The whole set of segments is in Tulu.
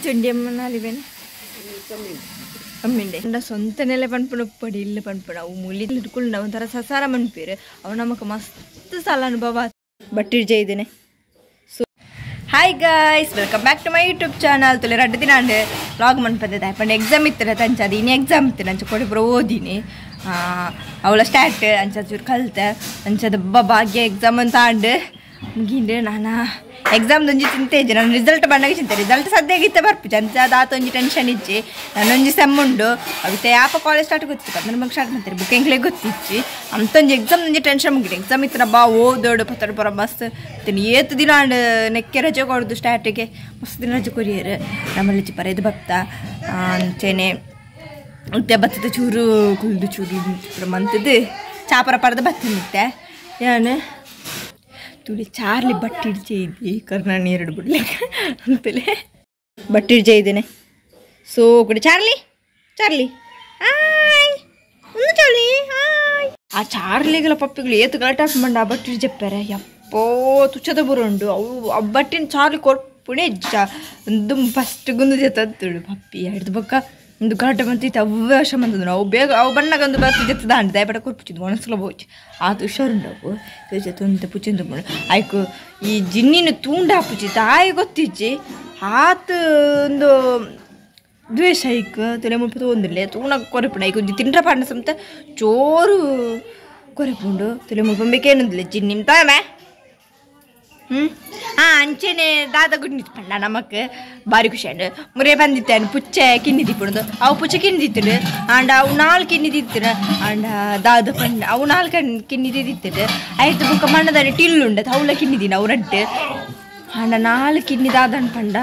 ಚುಂಡಿಯಮ್ಮನ ಕಮ್ಮಿಂಡೆ ಸ್ವಂತ ನೆಲೆ ಪನ್ಪುನ ಉಪ್ಪಡಿ ಇಲ್ಲ ಪನ್ಪುನ ಅವು ಮುಲಿ ಇಟ್ಕೊಂಡು ಒಂಥರ ಸಸಾರ ಮನ್ಪೀರು ಅವು ನಮಕ್ ಮಸ್ತ್ ಸಲ ಅನುಭವ ಬಟ್ಟಿರ್ಜೆ ಇದ್ದೇನೆ. So hi guys, welcome back to my YouTube channel. ತುಲೆ ರಡ್ಡು ದಿನ ಅಂಡ್ ವ್ಲಾಗ್ ಮನ್ಪಂದೆ ಪಂಡ ಎಕ್ಸಾಮ್ ಇತ್ತಲ್ಲ ತಂಚ ಅದು ಇನ್ನು ಎಕ್ಸಾಮ್ ಇತ್ತು ನಂಚ ಕೊಡಿ ಪೂರ ಓದಿನಿ ಅವಳ ಸ್ಟಾರ್ಟ್ ಅಂಚ ಚೂರು ಕಲ್ತೆ ಅಂಚದ ಭಾಗ್ಯ ಎಕ್ಸಾಮ್ ಅಂತ ಅಂಡ್ ಮುಗಿಂಡು ನಾನು ಎಕ್ಸಾಮ್ ಒಂಜಿ ಚಿಂತೆ ಇಜ್ಜಿ, ನಾನು ರಿಸಲ್ಟ್ ಬಂದಾಗ ಚಿಂತೆ, ರಿಸಲ್ಟ್ ಸದ್ಯಗಿತ್ತೆ ಬರ್ಪುಜಿ ಅಂಚ ಅದಾತ ಒಂಜಿ ಟೆನ್ಷನ್ ಇಜ್ಜಿ. ನಾನೊಂಜಿ ಸೆಮ್ ಉಂಡು ಅವಿತ್ತೆ ಯಾಪ ಕಾಲೇಜ್ ಸ್ಟಾರ್ಟ್ ಗೊತ್ತಿತ್ತು ಪಂದ್ರೆ ನಮಗೆ ಸ್ಟಾರ್ಟ್ ಮಾಡ್ತಾರೆ ಬುಕ್ ಎಂಕ್ಲೆ ಗೊತ್ತಿಚ್ಚಿ ಅಂತೊಂಜಿ ಎಕ್ಸಾಮ್ ಒಂಜಿ ಟೆನ್ಷನ್ ಮುಗಿಡು. ಎಕ್ಸಾಮ್ ಇತ್ತು ಬಾ ಓದೋಡು ಪತ್ತಡು ಪರ ಮಸ್ತ್ ಏತು ದಿನ ಅಂಡ್ ನೆಕ್ಕೆ ರಜೆ ಕೊಡೋದು ಸ್ಟಾರ್ಟಿಗೆ ಮಸ್ತ್ ದಿನ ರಜೆ ಕೊರಿಯರು ನಮ್ಮಲ್ಲಿ ಪರ ಇದು ಬತ್ತ ಅಂಚೆನೆ ಉತ್ತೆ ಬತ್ತದ ಚೂರು ಕುಲ್ದು ಚೂರು ಮಂತದ್ದು ಚಾಪರ ಪರದ ಬತ್ತಿನಿತ್ತೆ ನಾನು ತುಳಿ ಚಾರ್ಲಿ ಬಟ್ಟಿಡ್ಜೆ ಇದ್ದಿ ಕರ್ನ ನೀರು ಬಿಡ್ಲಿಕ್ಕೆ ಅಂತಲೇ ಬಟ್ಟಿಡ್ಜೆ ಇದ್ದೇನೆ. ಸೊ ಕೊಡಿ Charlie Charlie hi ಒಂದು ಚಾರ್ಲಿ ಹಾಯ್. ಆ ಚಾರ್ಲಿಗಳ ಪಪ್ಪಿಗಳು ಏತು ಗಲಾಟೆ ಮಂಡ ಆ ಬಟ್ಟಿಡ್ ಜಪ್ಪಾರೆ ಯಪ್ಪೋ ತುಚ್ಚದ ಬರುಂಡು ಅವು ಆ ಬಟ್ಟಿನ ಚಾರ್ಲಿ ಕೊರ್ಪುಣೆ ಜ ಒಂದು ಫಸ್ಟ್ ಗುಂದು ಜತ್ತುಳು ಪಪ್ಪಿ ಹಿಡ್ದು ಬಕ್ಕ ಒಂದು ಗಲಾಟೆ ಬಂತಿತ್ತು ಅವ್ಯಾಶ ಬಂದದ್ದು ನಾವು ಬೇಗ ಅವು ಬಣ್ಣಗೆ ಒಂದು ಬರ್ತಿ ಜತ್ತದ ಅಂಡ್ ದಯಪಟ ಕೊರ್ಪುಚಿದ್ದು ಒಣಸಲ ಬೋಚ್ ಆತ ಹುಷಾರುಂಡವು ಜೊತೆ ಪುಚ್ಚಿಂದು ಆಯ್ಕು ಈ ಜಿನ್ನಿನ ತೂಂಡ ಹಾಪುಚಿ ತಾಯಿ ಗೊತ್ತಿಜ್ಜಿ ಆತ ಒಂದು ದ್ವೇಷ ಐಕ್ ತಲೆ ಮುಲ್ಪ ಒಂದಿಲ್ಲ ತೂಣ ಕೊರೆಪುಂಡು ಐಕ್ ಒಂಜಿ ತಿಂಡ್ರ ಪಾಂಡ ಸಮೇತ ಜೋರು ಕೊರೆಪುಂಡು ತಲೆ ಮುಲ್ಪ ಬೇಕೇನೊಂದಿಲ್ಲ ಜಿನ್ನಿನ ತಾಮೆ. ಹಾಂ ಅಂಚೆನೆ ದಾದ ಗುಡ್ ಪಂಡ ನಮಕ್ ಬಾರಿ ಖುಷಿ ಅಂಡ್ ಮುರೇ ಬಂದಿತ್ತಾನು ಪುಚ್ಚೆ ಕಿನ್ನಿ ದಿಪ್ಪುಂಡು ಅವು ಪುಚ್ಚೆ ಕಿನ್ನಿ ದಿತ್ತುಂಡು ಆಂಡ ಅವು ನಾಲ್ಕು ಕಿನ್ನಿ ದಿತ್ತುಂಡು ಆಂಡ ದಾದ ಪಂಡ ಅವು ನಾಲ್ಕು ಕಿನ್ನಿ ದಿತ್ತುಂಡು ಆಯ್ತು ಬೊಕ್ಕ ಮಣ್ಣದಾನೆ ಟಿಲ್ಲು ಉಂಡು ಅವಳ ಕಿನ್ನಿ ದಿನ ಅವು ರಡ್ಡು ಆಂಡ ನಾಲ್ಕು ಕಿನ್ನಿ ದಾದನ್ ಪಂಡ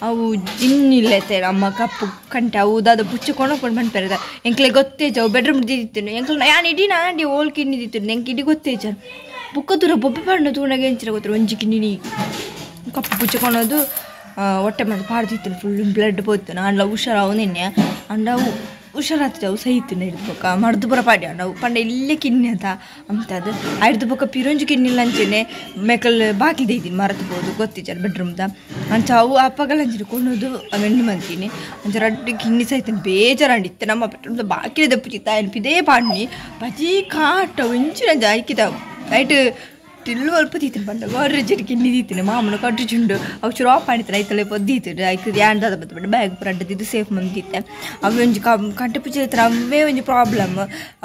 ಅವು ಜಿನ್ನಿಲ್ಲತೆ ಅಮ್ಮ ಕಪ್ಪು ಕಂಟೆ ಅವು ದಾದ ಪುಚ್ಚೆ ಕೊಂಡ್ಕೊಂಡು ಬಂದ್ಪೆರದ ಎಂಕ್ಲೆ ಗೊತ್ತೇಜ ಅವು ಬೆಡ್ರೂಮ್ ದಿತ್ತಿನು ಎಂಕ್ಲೆ ಯಾನ್ ಇಡೀ ನಾಂಡಿ ಓಲ್ ಕಿನ್ನಿ ದಿತ್ತುಂಡು ಎಂಕ್ ಇಡೀ ಗೊತ್ತೇಜ ಬುಕ್ಕ ದೂರ ಬೊಬ್ಬೆ ಪಂಡ ತೂನಾಗ ಎಂಚಿನ ಗೊತ್ತಿರ ಒಂಜಿ ಕಿನ್ನಿ ಕಪ್ಪು ಪುಚ್ಚಕೊಳೋದು ಹೊಟ್ಟೆ ಮಾಡಿ ಪಾಡ್ದಿತ್ತು ಫುಲ್ ಬ್ಲಡ್ ಪೋತು ಅಂಡ್ಲ ಹುಷಾರಾವು ನಿನ್ನೆ ಅಂಡ ಅವು ಹುಷಾರಾಗ್ತದೆ ಅವು ಸಹಿತು ಹಿಡ್ದು ಬೊಕ್ಕ ಮಡ್ದು ಪೂರ ಪಾಡಿ ಅಂಡ ಅವು ಪಂಡ ಇಲ್ಲೇ ಕಿನ್ನಿ ಅಂತ ಅಂತ ಅದು ಹಿಡ್ದು ಬೊಕ್ಕ ಪಿರೊಂಜಿ ಕಿನ್ನಿಲ್ಲ ಅಂಚೆನೆ ಮೆಕಲ್ ಬಾಕಿಲ್ ಇದ್ದೀನಿ ಮರತ್ಬೋದು ಗೊತ್ತಿಜ್ಜಲ್ಲ ಬೆಡ್ರೂಮ್ದ ಅಂಚ ಅವು ಅಪ್ಪಗಲ ಅಂಚಿನ ಕೊನೋದು ಅವೆಣ್ಣು ಮಂತೀನಿ ಅಂಚ ರಡ್ಡು ಕಿನ್ನಿ ಸಹಿತ ಬೇಜಾರಂಡಿತ್ತು ನಮ್ಮ ಬೆಡ್ರೂಮ್ದ ಬಾಕಿಲ್ ದಪ್ಪುಚಿತ್ತ ಎನ್ಪಿದೇ ಪಾಡ್ನಿ ಬಜಿ ಕಾಟ ಒಂಚಿನ ಜಾಯ್ಕಿದ ರೈಟ್ ಟಿಲ್ಲು ಅಲ್ಪ ತೀತೀನಿ ಬಂದ ಗೋರ್ರ ಕಿನ್ನಿ ದೀತೀನಿ ಮಾಮೂಲು ಕಟ್ಟು ಚುಂಡು ಅವು ಚೂರು ಆಫ್ ಮಾಡಿತ್ತು ಐತಲೆ ಪೊದ್ದೀತು ಐಕ್ ಯಾಂಡದ ಬತ್ತ ಬ್ಯಾಗ್ ಪೂರ ಅಡ್ಡದಿದ್ದು ಸೇಫ್ ಮಂದಿತ್ತೆ ಅವು ಒಂಜಿ ಕಂಟೆ ಪುಚ್ಚೆ ಇತ್ತು ಅವೇ ಒಂಜಿ ಪ್ರಾಬ್ಲಮ್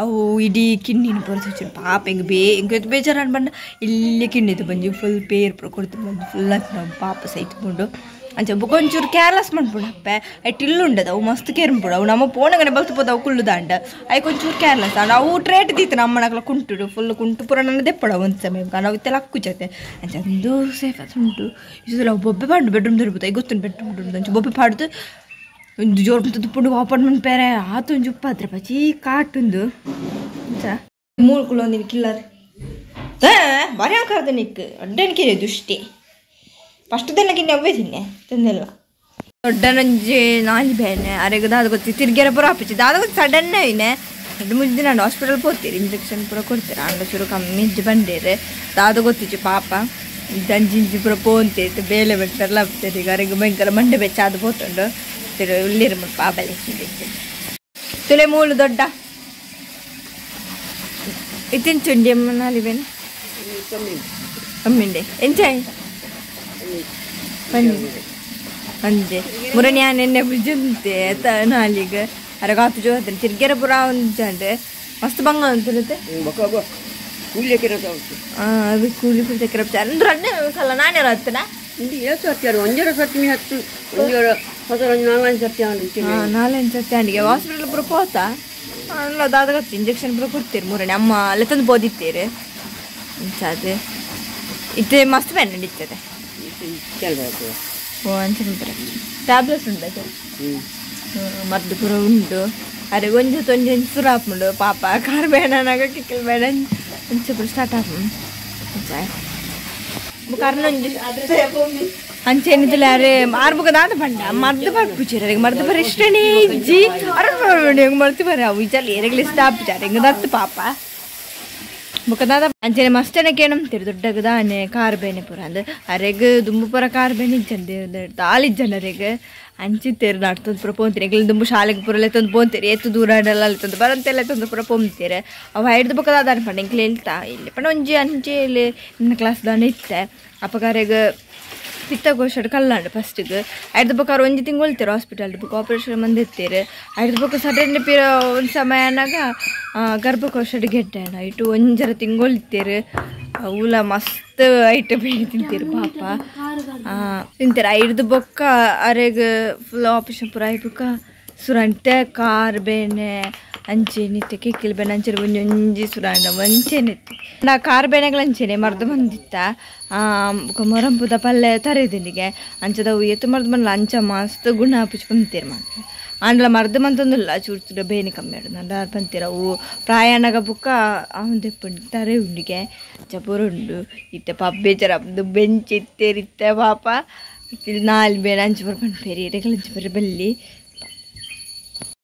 ಅವು ಇಡೀ ಕಿನ್ನಿನ ಪೂರ ಚುಚ್ಚು ಪಾಪ ಹೆಂಗೆ ಹೆಂಗೆ ಬೇಜಾರು ಬಂಡ ಇಲ್ಲಿ ಕಿನ್ನಿದು ಬಂಜಿ ಫುಲ್ ಪೇರ್ ಪೂರ ಕೊಡ್ತು ಬಂದು ಫುಲ್ ನಾವು ಪಾಪ ಸೈತ್ಕೊಂಡು ಅಂಚ ಬೊಕ ಒಂಚೂರು ಕೇರ್ಲೆಸ್ ಮನ್ಪುಂಡು ಅಪ್ಪೆ I ಟಿಲ್ಲು ಉಂಡದ ಅವು ಮಸ್ತ್ ಕೇರ್ ಮನ್ಪುಡು ಅವು ನಮ್ಮ ಪೋನಗನೆ ಬಲ್ತು ಪೋದು ಅವು ಕುಳ್ಳುದಾಂಡ ಐಕ್ ಒಂಚೂರು ಕೇರ್ಲೆಸ್ ಅಂಡ ಅವು ಟ್ರೇಟ್ ದೀತು ನಮ್ಮನಕಲ ಕುಂಟುಡು ಫುಲ್ ಕುಂಟು ಪೂರ ನನ್ನ ದೆಪ್ಪಡ ಒಂದು ಸಮಯ ನಾವು ಇತ್ತೆಲ್ಲ ಅಕ್ಕುಚತೆ ಅಂಚ ಒಂದು ಸೇಫ್ ಅದು ಉಂಟು ಇದು ಅವು ಬೊಬ್ಬೆ ಪಾಡು ಬೆಡ್ರೂಮ್ ದೊರಬುದು I ಗೊತ್ತುಂಟು ಬೆಡ್ರೂಮ್ ಅಂಚ ಬೊಬ್ಬೆ ಪಾಡ್ದು ಒಂದು ಜೋರು ತುಪ್ಪುಂಡು ವಾಪಡ್ ಮನ್ಪೇರೆ ಆತ ಒಂಜಿ ಉಪ್ಪಾದ್ರೆ ಪಚಿ ಕಾಟುಂದು ಅಂಚ ಮೂರು ಕುಳ್ಳು ಒಂದಿನ ಕಿಲ್ಲರ್ ಬಾರಿ ಹಾಕರ್ದ ನಿಕ್ ಅಡ್ಡನಿಕೆ ದುಷ್ಟಿ ಫಸ್ಟ್ ದಿನಕ್ಕೆ ಅವೇ ತಿನ್ನೆ ತಿಂದಿಲ್ಲ ದೊಡ್ಡನಂಜಿ ನಾಲಿ ಬೇನೆ ಅರೆಗೆ ದಾದ ಗೊತ್ತಿ ತಿರ್ಗ್ಯಾರ ಪೂರ ಆಪಿಚಿ ದಾದ ಗೊತ್ತಿ ಸಡನ್ ಐನೆ ಎರಡು ಮೂರು ದಿನ ಹಾಸ್ಪಿಟಲ್ ಪೋತೀರಿ ಇಂಜೆಕ್ಷನ್ ಪೂರ ಕೊಡ್ತೀರ ಅಂಡ ಚೂರು ಕಮ್ಮಿ ಇಜ್ಜಿ ಬಂಡೇರು ದಾದ ಗೊತ್ತಿಚ್ಚಿ ಪಾಪ ಅಂಜಿಂಜಿ ಪೂರ ಪೋಂತೈತೆ ಬೇಲೆ ಬಿಡ್ತಾರಲ್ಲ ಆಗ್ತದೆ ಈಗ ಅರೆಗೆ ಭಯಂಕರ ಮಂಡೆ ಬೆಚ್ಚ ಅದು ಪೋತುಂಡು ತಿರು ಉಳ್ಳಿರು ಪಾಬಲೆ ತುಲೆ ಮೂಲು ದೊಡ್ಡ ಇತ್ತಿನ ಚುಂಡಿ ಅಮ್ಮ ನಾಲಿ ಬೇನೆ ಕಮ್ಮಿಂಡೆ ಎಂಚಾಯ್ ಅಂಜೆ ಮುರಣಿ ಎಣ್ಣೆ ಬುಜ್ಜಂತೆ ನಾಲಿಗೆ ಅರಗಾತು ಜೋ ಹತ್ತಿರ ತಿರ್ಗ್ಯಾರ ಪುರ ಒಂಜಾಂಡೆ ಮಸ್ತ್ ಬಂಗ ಅಂತಿರುತ್ತೆ ಅದು ಕೂಲಿ ಪೂಜೆ ಅಂದ್ರೆ ಅಡ್ಡೆ ಸಲ ನಾನೇ ಹತ್ತನ ನಾಲಂಜು ಸರ್ತಿ ಅಂಡಿಗೆ ಹಾಸ್ಪಿಟಲ್ ಪೂರ ಪೋತಾ ಅದಾದ ಇಂಜೆಕ್ಷನ್ ಪೂರ ಕೊಡ್ತೀರಿ ಮುರಣಿ ಅಮ್ಮ ಅಲ್ಲೇ ತಂದು ಬೋದಿತ್ತೀರಿ ಅದು ಇತ್ತೆ ಮಸ್ತ್ ಬೇನೆ ನಡೀತದೆ. ಓ ಅಂಚನೆ ಟ್ಯಾಬ್ಲೆಟ್ಸ್ ಉಂಟು ಮದ್ದು ಪೂರ ಉಂಟು ಅರೆ ಒಂಜಿ ಒಂಜಿ ಒಂಜಿ ಸುರ ಆಪುಂಡು ಪಾಪ ಕಾರ್ ಬೇಡ ಕಿಕ್ಕಲ್ ಬೇಡ ಅಂಚೆ ಪೂರ ಸ್ಟಾರ್ಟ್ ಆಪುಂಡು ಕರ್ನೊಂಜಿ ಅಂಚೆನಿದ್ದಲ್ಲ ಅರೆ ಆರ್ಬುಗ ದಾದ ಪಂಡ ಮರ್ದು ಬರ್ಪುಚಿರ ಮರ್ದು ಬರ ಇಷ್ಟನೇ ಇಜ್ಜಿ ಅರ ಮರ್ತು ಬರ ಅವು ಇಜಲ್ ಏರೆಗ್ಲ ಇಷ್ಟ ಆಪುಚಾರ ಹೆಂಗ ದತ್ತು ಪಾಪ ಬೊಕ್ಕ ಅಂಚನೆ ಮಸ್ತನೆ ಕೇಣಂತೀರಿ ದೊಡ್ಡಗ ದಾನೆ ಕಾರ್ ಬೇನೆ ಪೂರ ಅಂದ್ ಅರೆಗ್ ದುಂಬು ಪೂರ ಕಾರ್ ಬೇನೆ ಇಜ್ಜಂದೆ ದಾಲ್ ಇಜ್ಜಂಡ್ ಅರೆಗ್ ಅಂಚಿತ್ತೇರು ನಡ್ತೊಂದು ಪೂರ ಪೋಂತೀರಿ ಎಂಕ್ಲೆ ದುಂಬು ಶಾಲೆಗೆ ಪೂರ ಲೆತ್ತೊಂದು ಪೋಂತೀರಿ ಏತು ದೂರ ಆಡಲ್ಲ ಲೆತ್ತೊಂದು ಬರಂತೆಲ್ಲ ತಂದು ಪೂರ ಪೊಂತೀರಿ ಅವು ಹಿಡ್ದು ಬೊಕ್ಕ ದಾದ ಪಂಡ ಎಂಕ್ಲೆ ಇಲ್ತಾ ಇಲ್ಲಿ ಪಂಡ ಒಂಜಿ ಅಂಚೆ ಇಲ್ಲಿ ನಿನ್ನ ಕ್ಲಾಸ್ ದಾನೆ ಇತ್ತೆ ಅಪಗಾರೆಗ್ ಪಿತ್ತಕೋಶಡ್ ಕಲ್ಲಾಂಡು ಫಸ್ಟಿಗೆ ಐದು ಬೊಕ್ಕ ಅವ್ರು ಒಂಜಿ ತಿಂಗಳು ಇರ್ತಾರೆ ಹಾಸ್ಪಿಟಲ್ ಬೊಕ್ಕ ಆಪರೇಷನ್ ಮಂದಿರ್ತೀರಿ ಐದು ಬೊಕ್ಕ ಸಡನ್ ಪಿರ ಒಂದು ಸಮಯ ಅನ್ನಾಗ ಗರ್ಭಕೋಶಡ್ ಗೆಡ್ಡೆ ಇಟ್ಟು ಒಂಜರ ತಿಂಗಳು ಇತ್ತೀರಿ ಅವುಲ ಮಸ್ತ್ ಐಟ್ ಬೇಗ ತಿಂತೀರಿ ಪಾಪ ತಿಂತೀರಿ ಐದು ಬೊಕ್ಕ ಅರೆಗ್ ಫುಲ್ ಆಪರೇಷನ್ ಪೂರ ಆಯ್ ಬೊಕ್ಕ ಸುರಂಟೆ ಕಾರ್ ಬೇನೆ ಅಂಚೆ ನಿತ್ತೆ ಕಿಕ್ಕಿಲ್ ಬೇನೆ ಅಂಚೆ ಒಂಜಿ ಒಂಜಿ ಸುರಾಂಡ ಒಂಚೆ ನಿತ್ತೆ ನಾ ಕಾರ್ ಬೇನೆಗಳು ಅಂಚೆನೆ ಮರ್ದು ಬಂದಿತ್ತ ಮೊರಂಪುದ ಪಲ್ಲೆ ತರೆದಿಂಡಿಗೆ ಅಂಚದವು ಏತು ಮರ್ದು ಬಂದಲ್ಲ ಅಂಚ ಮಸ್ತ್ ಗುಣ ಪುಚ್ ಬಂತೀರಿ ಮಾತ್ರ ಆಂಡ್ಲ ಮರ್ದು ಮಂತೊಂದಿಲ್ಲ ಚೂರು ಚೂರು ಬೇನೆ ಕಮ್ಮಿ ಆಡು ನಂಡ ಬಂತೀರ ಅವು ಪ್ರಾಯಣಗ ಬುಕ್ಕ ಅವನು ತೆಪ್ಪುಂಡು ತರೆ ಉಂಡಿಗೆ ಅಂಚ ಪೂರ ಉಂಡು ಇತ್ತೆ ಪಾಪ ಬೇಜಾರ ಬೆಂಚ್ ಇತ್ತೇರಿತ್ತೆ ಪಾಪ ನಾಲ್ ಬೇನೆ ಅಂಚೆ ಪೂರ ಪನ್ಪೇರಿ ಎಡೆಗಳು ಅಂಚೆ ಪೂರ ಬಲ್ಲಿ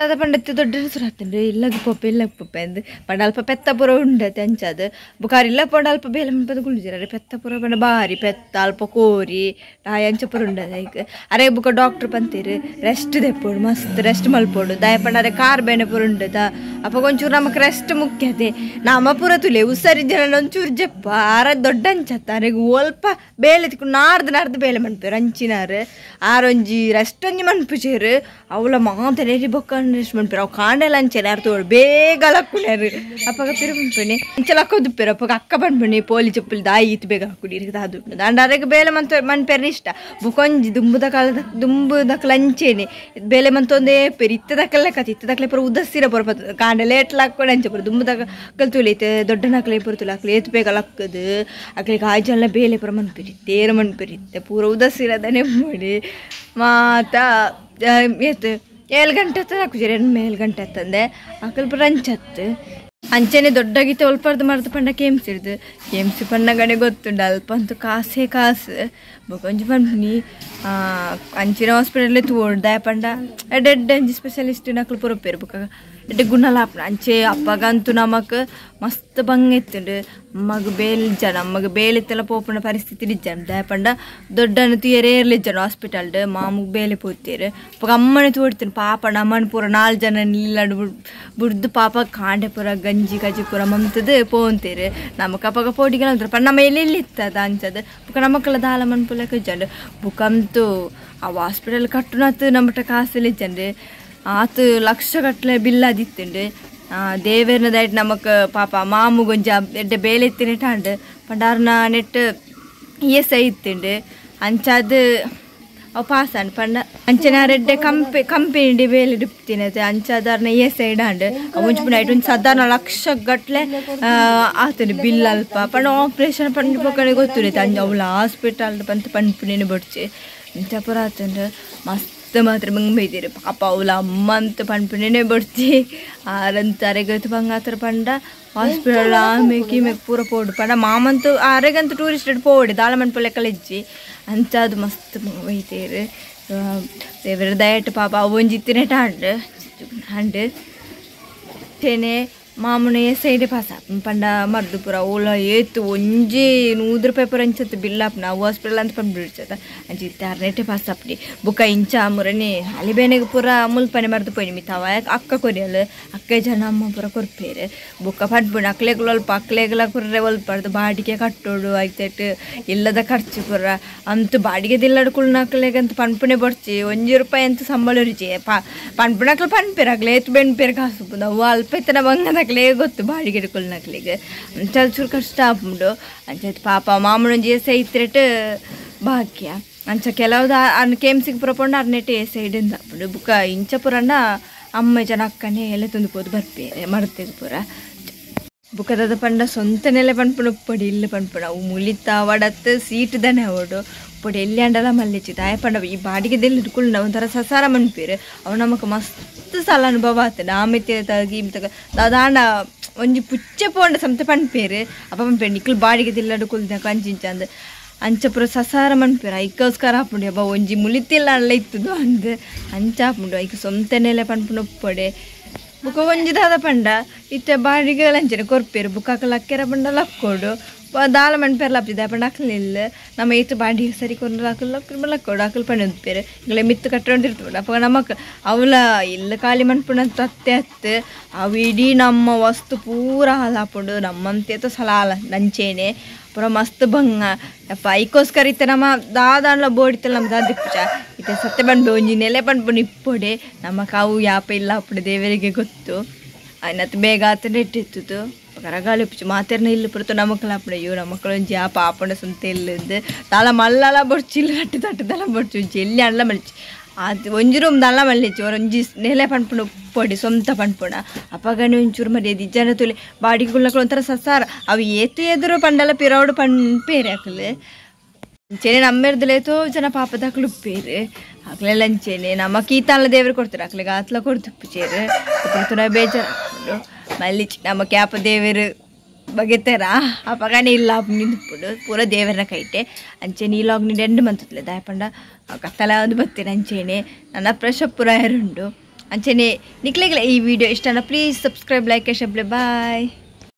ಅದ ಪಂಡತ್ತೆ ದೊಡ್ಡ ಸುರಾತಂಡು ಇಲ್ಲಗ ಪೊಪ್ಪೆ ಇಲ್ಲಗ ಪೊಪ್ಪೆ ಅಂದ್ ಪಂಡ ಅಲ್ಪ ಪೆತ್ತ ಪೂರ ಉಂಡತೆ ಅಂಚದು ಬುಕಾರಿ ಇಲ್ಲ ಪಂಡ ಅಲ್ಪ ಬೇಲೆ ಮಂಪದ ಕುಳ್ಳಿಜಿರ ಪೆತ್ತ ಪೂರ ಪಂಡ ಬಾರಿ ಪೆತ್ತ ಅಲ್ಪ ಕೋರಿ ನಾಯಿ ಅಂಚ ಪೂರ ಉಂಡದ ಐಕ್ ಅರೆ ಬುಕ್ಕ ಡಾಕ್ಟ್ರ್ ಪಂತೀರು ರೆಸ್ಟ್ ದೆಪ್ಪೋಡು ಮಸ್ತ್ ರೆಸ್ಟ್ ಮಲ್ಪೋಡು ದಾಯ ಪಂಡ ಅರೆ ಕಾರ್ ಬೇನೆ ಪೂರ ಉಂಡದ ಅಪ್ಪ ಒಂಚೂರು ನಮಕ್ ರೆಸ್ಟ್ ಮುಖ್ಯತೆ ನಮ್ಮ ಪೂರ ತುಲೆ ಹುಷಾರಿ ಜನ ಒಂಚೂರು ಜಪ್ಪ ಆರ ದೊಡ್ಡ ಅಂಚತ್ತ ಅರೆಗ್ ಒಲ್ಪ ಬೇಲೆ ತಿಕ್ಕು ನಾರ್ದು ನಾರ್ದು ಬೇಲೆ ಮನ್ಪೇರು ಅಂಚಿನಾರು ಆರೊಂಜಿ ರೆಸ್ಟ್ ಒಂಜಿ ಮನ್ಪುಜೇರು ಅವಳ ಮಾತನೇರಿ ಬೊಕ್ಕ ರೆಸ್ಟ್ ಮನ್ಪೇರು ಅವು ಕಾಂಡೆಲ್ಲ ಅಂಚೆನೆ ಯಾರು ತೋಡು ಬೇಗ ಲಕ್ಕುನಾರು ಅಪ್ಪಗ ಪಿರು ಪನ್ಪಣಿ ಅಂಚೆ ಲಕ್ಕೋದು ಅಪ್ಪಗ ಅಕ್ಕ ಪನ್ಪಣಿ ಪೋಲಿ ಚಪ್ಪಲಿ ದಾಯಿ ಇತ್ತು ಬೇಗ ಹಾಕುಡಿ ಅದು ದಾಂಡ ಅರೆಗ್ ಬೇಲೆ ಮಂತ ಮನ್ಪೇರ್ನ ಇಷ್ಟ ಬುಕೊಂಜಿ ದುಂಬುದ ಕಾಲದ ದುಂಬುದಕ್ಕಲ ಅಂಚೇನೆ ಬೇಲೆ ಮಂತೊಂದೇ ಪೇರು ಇತ್ತದಕ್ಕಲ್ಲ ಕತೆ ಇತ್ತದಕ್ಕಲೆ ಪೂರ ಉದಸ್ಸಿರ ಪೂರ ಕಾಂಡೆ ಲೇಟ್ ಲಾಕೊಂಡು ಅಂಚೆ ಪೂರ ದುಂಬುದಾಗ ಕಲ್ತುಲೆ ಇತ್ತೆ ದೊಡ್ಡ ನಕಲೆ ಪೂರ ತುಲೆ ಅಕ್ಲೆ ಏತು ಬೇಗ ಲಕ್ಕದು ಅಕ್ಲಿಗೆ ಆಯ್ಜಲ್ಲ ಬೇಲೆ ಪೂರ ಮನ್ಪೇರಿ ತೇರು ಮನ್ಪೇರಿ ಇತ್ತೆ ಪೂರ ಉದಸ್ಸಿರದನೆ ಮಾಡಿ ಮಾತಾ ಏತು 7 ಗಂಟೆ ಹತ್ತು ಹಾಕುಜಿ 7 ಗಂಟೆ ಹತ್ತಂದೆ ಅಕಲ್ ಪೂರ ಅಂಚತ್ತು ಅಂಚೆನೆ ದೊಡ್ಡಾಗಿತ್ತು ಒಲ್ಪರ್ದು ಮರ್ದು ಪಂಡ ಕೆಮ್ಸ್ ಹಿಡ್ದು ಕೆಮ್ಸಿ ಪಣ್ಣಗಡೆ ಗೊತ್ತುಂಡು ಅಲ್ಪ ಅಂತೂ ಕಾಸೇ ಕಾಸು ಬೊಕೊಂಜಿ ಪನ್ಪುನಿ ಅಂಚಿನ ಹಾಸ್ಪಿಟಲ್ ತೋಡ್ದ ಪಂಡ ಎಡ್ಡೆ ಎಡ್ಡೆ ಅಂಚಿ ಸ್ಪೆಷಲಿಸ್ಟ್ ನಕಲು ಪೊರಪೇರು ಬೊಕ್ಕ ಎಡ್ಡೆ ಗುಣಲ ಆಪುಂಡು ಅಂಚೆ ಅಪ್ಪಗಂತೂ ನಮಕ್ ಮಸ್ತ್ ಬಂಗ ಇತ್ತುಂಡು ಅಮ್ಮಗ್ ಬೇಲ್ ಜನ ಅಮ್ಮಗ್ ಬೇಲಿತ್ತೆಲ್ಲ ಪೋಪುನ ಪರಿಸ್ಥಿತಿ ಇಜ್ಜಂಡು ದಾಯ ಪಂಡ ದೊಡ್ಡನ ತುಯರೇ ಇರ್ಲಿಜ್ಜನ ಹಾಸ್ಪಿಟಲ್ಡ್ ಮಾಮುಗ್ ಬೇಲೆ ಪೋತೀರು ಅಪ್ಪಗ ಅಮ್ಮನೆ ತೋಡ್ತೀನಿ ಪಾಪ ನಮ್ಮನ ಪೂರ 4 ಜನ ನಿಲ್ಲಡು ಬುಡ್ದು ಪಾಪ ಕಾಂಡೆ ಪೂರ ಗಂಜಿ ಕಜಿ ಪೂರ ಮಮ್ತದು ಪೋಂತೀರು ನಮಕ್ ಅಪ್ಪಗ ಪೋಟಿಗೆಲ್ಲ ಅಂತಾರೆ ಪಂಡ ನಮ್ಮ ಎಲ್ಲೆಲ್ಲಿ ಇತ್ತದ ಅಂಚದ ಬೊಕ್ಕ ನಮಕ್ಕೆಲ್ಲ ದಾಲ ಮನ್ಪುಲಕ ಇಜ್ಜಂಡು ಬುಕ್ಕಂತೂ ಆ ಹಾಸ್ಪಿಟಲ್ ಕಟ್ಟುನತ್ತು ನಮ್ಮಟ ಕಾಸೆಲ್ಲ ಇಜ್ಜಂಡು ಆತು ಲಕ್ಷ ಗಟ್ಟಲೆ ಬಿಲ್ ಅದಿತ್ತುಂಡು ದೇವೇರ್ನ ದಯಟ್ ನಮಕ್ ಪಾಪ ಮಾಮುಗೊಂಜ ಎಡ್ಡೆ ಬೇಲೆ ಇತ್ತಿನ ಟಾಂಡು ಪಂಡಾರ್ನ ನೆಟ್ ಇ ಎಸ್ I ಇತ್ತುಂಡು ಅಂಚಾದ ಅವು ಪಾಸ್ ಆಂಡ್ ಪಂಡ ಅಂಚೆನ ರೆಡ್ಡೆ ಕಂಪೆನಿ ಬೇಲೆ ಡಿಪ್ತಿನತೆ ಅಂಚಾದಾರ್ನ ಇ ಎಸ್ I ಡಾಂಡ್ ಒಂಜಿ ಪುನ ಐಟ್ ಒಂಜಿ ಸಾಧಾರಣ ಲಕ್ಷ ಗಟ್ಟಲೆ ಆತುಂಡು ಬಿಲ್ ಅಲ್ಪ ಪಂಡ ಆಪರೇಷನ್ ಪಂಡ ಪೊಕ್ಕನೆ ಗೊತ್ತುಂಡೈತೆ ಅಂಚ ಅವ್ಲ ಹಾಸ್ಪಿಟಲ್ ಪಂತ ಪನ್ಪುನೇನು ಬೊಡ್ಚಿ ಅಂಚ ಪೂರ ಆತುಂಡು ಮಸ್ತ್ ಮಾತ್ರ ಬಂಗ್ ಬೈತೀರಿ ಪಾಪ ಅವಳ ಅಮ್ಮ ಅಂತ ಪನ್ಪುನೇನೆ ಬಡ್ತಿ ಆರಂತ ಅರೆಗತ್ತು ಬಂಗಾತ್ರ ಪಂಡ ಹಾಸ್ಪಿಟಲ್ ಆಮೇಲೆ ಈಮೆಗ್ ಪೂರ ಪೋಡು ಪಂಡ ಮಾಮಂತೂ ಅರೆಗಂತೂ ಟೂರಿಸ್ಟ್ ಪೋಡಿ ದಾಳ ಮನ್ಪು ಲೆಕ್ಕಲಿಜ್ಜಿ ಅಂಚ ಅದು ಮಸ್ತ್ ಬೈತೀರಿ ದೇವರ ದಯಟ್ ಪಾಪ ಅವು ಒಂಜಿ ಇತ್ತಿನ ಟಾಂಡ್ ಹಂಡು ತೇನೆ ಮಾಮೂನೆ ಸೈಡ್ ಪಾಸ ಪಂಡ ಮರ್ದು ಪೂರ ಓಲ ಏತು ಒಂಜಿ 100 ರೂಪಾಯಿ ಪೂರ ಅಂಚತ್ತು ಬಿಲ್ ಆಪ್ನ ಅವು ಹಾಸ್ಪಿಟಲ್ ಅಂತ ಪಂಡ್ ಬಿಡ್ಚದ ಅಂಚಿ ಇತ್ತೆ ಪಾಸ್ ಆಪ್ಡಿ ಬುಕ್ಕ ಇಂಚ ಮುರನಿ ಅಲಿಬೇನೆಗೆ ಪೂರ ಮುಲ್ಪನೆ ಮರ್ದು ಪೋಯಿನಿ ಮಿತ್ತವ ಅಕ್ಕ ಕೊರಿಯಲ್ ಅಕ್ಕ ಜನ ಅಮ್ಮ ಪೂರ ಕೊರ್ಪೇರು ಬುಕ್ಕ ಪಡ್ಬುಣ ಅಕ್ಲೆಗ್ಲ ಒಲ್ಪ ಅಕ್ಲೆಗ್ಲ ಕುರ್ರೆ ಒಲ್ಪಡ್ದು ಬಾಡಿಗೆ ಕಟ್ಟೋಡು ಆಯ್ತಾಯ್ತು ಇಲ್ಲದ ಖರ್ಚು ಪೂರ ಅಂತೂ ಬಾಡಿಗೆದಿಲ್ಲಡು ಕುಳ್ನಕ್ಲೆಗಂತ ಪನ್ಪುಣೆ ಬಡ್ಚಿ 1 ರೂಪಾಯಿ ಅಂತೂ ಸಂಬಳ ರುಚಿ ಪನ್ಪುಣಕ್ಲು ಪನ್ಪೇರು ಅಕ್ಲೆ ಏತು ಬೆನ್ಪೇರು ಕಾಸು ಅವು ಅಲ್ಪ ಇತ್ತನ ಬಂಗದಕ್ಲೆ ಗೊತ್ತು ಬಾಡಿಗೆ ಕುಳ್ನಕ್ಲಿಗೆ ಅಂಚ ಚೂರು ಕಷ್ಟ ಆಪುಂಡು ಅಂಚ ಪಾಪ ಮಾಮೂಲು ಎಸ್ ಐತ್ರೆಟ್ ಭಾಗ್ಯ ಅಂಚ ಕೆಲವ್ದು ಅನ್ ಕೆಮ್ಸಿಗೆ ಪೂರ ಪೋಂಡ ಅರ್ನೆಟ್ ಎ ಸೈಡ್ ಆಪುಂಡು ಬುಕ್ಕ ಇಂಚ ಪೂರಣ್ಣ ಅಮ್ಮ ಜನ ಅಕ್ಕನೆ ಎಲ್ಲ ತಂದು ಪೋದು ಬರ್ಪೇರೆ ಮರ್ತೆಗ್ ಪೂರ ಬುಕ್ಕದ ಪಂಡ ಸ್ವಂತ ನೆಲೆ ಪನ್ಪುಣ ಉಪ್ಪಡಿ ಇಲ್ಲ ಪನ್ಪುಣ ಅವು ಮುಲಿತ ವಡತ್ತು ಸೀಟ್ ದನೆ ಅವಡು ಉಪ್ಪಡಿ ಎಲ್ಲಿ ಅಂಡಲ ಮಲ್ಲಿಚಿ ದಾಯ ಪಂಡ ಈ ಬಾಡಿಗೆದೆಲ್ಲಿ ಇಟ್ಕೊಳ್ಳಿ ಒಂಥರ ಸಸಾರ ಮನ್ಪೇರು ಅವು ನಮಕ್ ಮಸ್ತ್ ಸಲ ಅನುಭವ ಆತಂಡು ಆಮೇಲೆ ತಗಿ ತಗ ದಾದಾಂಡ ಒಂಜಿ ಪುಚ್ಚೆ ಪೋಂಡ ಸಮತೆ ಪನ್ಪೇರು ಅಪ್ಪ ಪನ್ಪೇರು ನಿಕ್ಲು ಬಾಡಿಗೆದಿಲ್ಲಡು ಕುಲ್ದ ಕಂಚಿಂಚಂದು ಅಂಚ ಪೂರ ಸಸಾರ ಮನ್ಪೇರು ಐಕೋಸ್ಕರ ಆಪುಂಡು ಅಬ್ಬ ಒಂಜಿ ಮುಲಿತಿಲ್ಲ ಅಲ್ಲ ಇತ್ತದು ಅಂದ್ ಅಂಚ ಆಪುಂಡು ಐಕ್ ಸ್ವಂತ ನೆಲೆ ಪನ್ಪುಣ ಉಪ್ಪಡೆ ಬುಕ್ಕ ಒಂಜಿ ದಾದ ಪಂಡ ಇತ್ತೆ ಬಾಡಿಗೆ ಅಂಚನೆ ಕೊರ್ಪೇರು ಬುಕ್ಕ ಲಕ್ಕೆರ ಪಂಡ ಲಕ್ಕೋಡು ದಾಲ ಮನ್ಪೆರ್ಲ ಆಪಿದೆ ಪಂಡ ಅಕ್ಲು ಇಲ್ಲ ನಮ್ಮ ಏತ್ ಬಾಡಿ ಸರಿ ಕೊರ್ದು ಅಕುಲು ಲಕ್ಕೋಡು ಅಕುಲು ಪಂಡೊಂದಿಪ್ಪೆರ್ ಇಂಗ್ಲೆ ಮಿತ್ತ್ ಕಟ್ಟೊಂದಿರ್ತುಂಡು ಅಪಗ ನಮಕ್ ಅವಲ ಇಲ್ಲ ಖಾಲಿ ಮನ್ಪುನ ತತ್ತೆ ಅತ್ತು ಅವು ಇಡೀ ನಮ್ಮ ವಸ್ತು ಪೂರ ಹಾಳಾಪುಂಡು ನಮ್ಮಂತೇತ ಸಲಾಲ ನಂಚೇನೆ ಪೂರ ಮಸ್ತ್ ಬಂಗ ಅಪ್ಪ ಐಕೋಸ್ಕರ ಇತ್ತೆ ನಮ್ಮ ದಾದಾಂಡ್ಲ ಬೋಡಿತ್ತಲ್ಲ ನಮ್ಮ ದಾದಿಪ್ಪುಜ ಇತ್ತೆ ಸತ್ಯ ಪನ್ಪೆ ಒಂಜಿ ನೆಲೆ ಪನ್ಪುಂಡು ಇಪ್ಪೊಡೆ ನಮ್ಮ ಕಾವು ಯಾಪ ಇಲ್ಲ ಅಪ್ಪುಡು ದೇವರಿಗೆ ಗೊತ್ತು ಆಯ್ನತ್ ಬೇಗ ಆತನ ಇಟ್ಟಿತ್ತು ಕರಗಾಳಿ ಉಪ್ಪುಜಿ ಮಾತೆರ್ನ ಇಲ್ಲು ಪುರತ ನಮಕ್ಲ ಆಪುಂಡು ಅಯ್ಯೋ ನಮಕ್ಲ ಒಂಜಿ ಯಾಪ ಆಪುಂಡ ಸ್ವಂತ ಇಲ್ಲಂದು ದಾಲ ಮಲ್ಲಲ ಬೊಡ್ಚಿ ಇಲ್ಲು ಕಟ್ಟಿ ತಟ್ಟು ದಾಲ ಬೊಡ್ಚಿ ಒಂಜಿ ಎಲ್ಲಿ ಅಂಡ್ಲ ಮಲ್ಚಿ ಅದು ಒಂಜಿ ರೂಮ್ ದಾಲ ಮಲ್ಲಿಚ್ಚಿ ಒಂಜಿ ನೆಲೆ ಪನ್ಪುಂಡು ಉಪ್ಪೊಡಿ ಸ್ವಂತ ಪನ್ಪುಣ ಅಪಗನೆ ಒಂಚೂರು ಮರ್ಯಾದೆ ಜನ ತುಲೆ ಬಾಡಿಗೆ ಒಂಥರ ಸಸಾರ ಅವು ಏತು ಎದುರು ಪಂಡಲ ಪಿರೌಡು ಪನ್ಪೇರೆ ಅಕುಲು ಅಂಚೆನೆ ನಮ್ಮೆರ್ದಲೇತೋ ಜನ ಪಾಪದಕ್ಲು ಉಪ್ಪೇರು ಅಕ್ಲೆಲ್ಲ ಅಂಚೆನೆ ನಮ್ಮ ಕೀತಾಲ ದೇವರು ಕೊಡ್ತಾರೆ ಅಕ್ಲೆಗೆ ಆತ್ಲ ಕೊಡ್ತು ಉಪ್ಪುಚೇರು ತುನ ಬೇಜಾರು ಮಲ್ಲಿಚ್ ನಮ್ಮ ಕ್ಯಾಪ ದೇವರು ಬಗೆತಾರ ಅಪಗನೆ ಇಲ್ಲ ನಿಂದುಪ್ಪುಡು ಪೂರ ದೇವರನ ಕೈಟೆ ಅಂಚೆನೆ ಈ ಲಾಗ್ ನಿಂಡು ಎಂಡ್ ಮಂತುತ್ಲೆ ದಾಯಪಂಡ ಕತ್ತಲ ಒಂದು ಬತ್ತೇನೆ ಅಂಚೆನೆ ನನ್ನ ಫ್ರೆಶ್ ಅಪ್ ಪೂರ ಉಂಡು ಅಂಚೆನೆ ನಿಕ್ಲೆಗ್ಲ ಈ video ಇಷ್ಟನ please subscribe like share bye.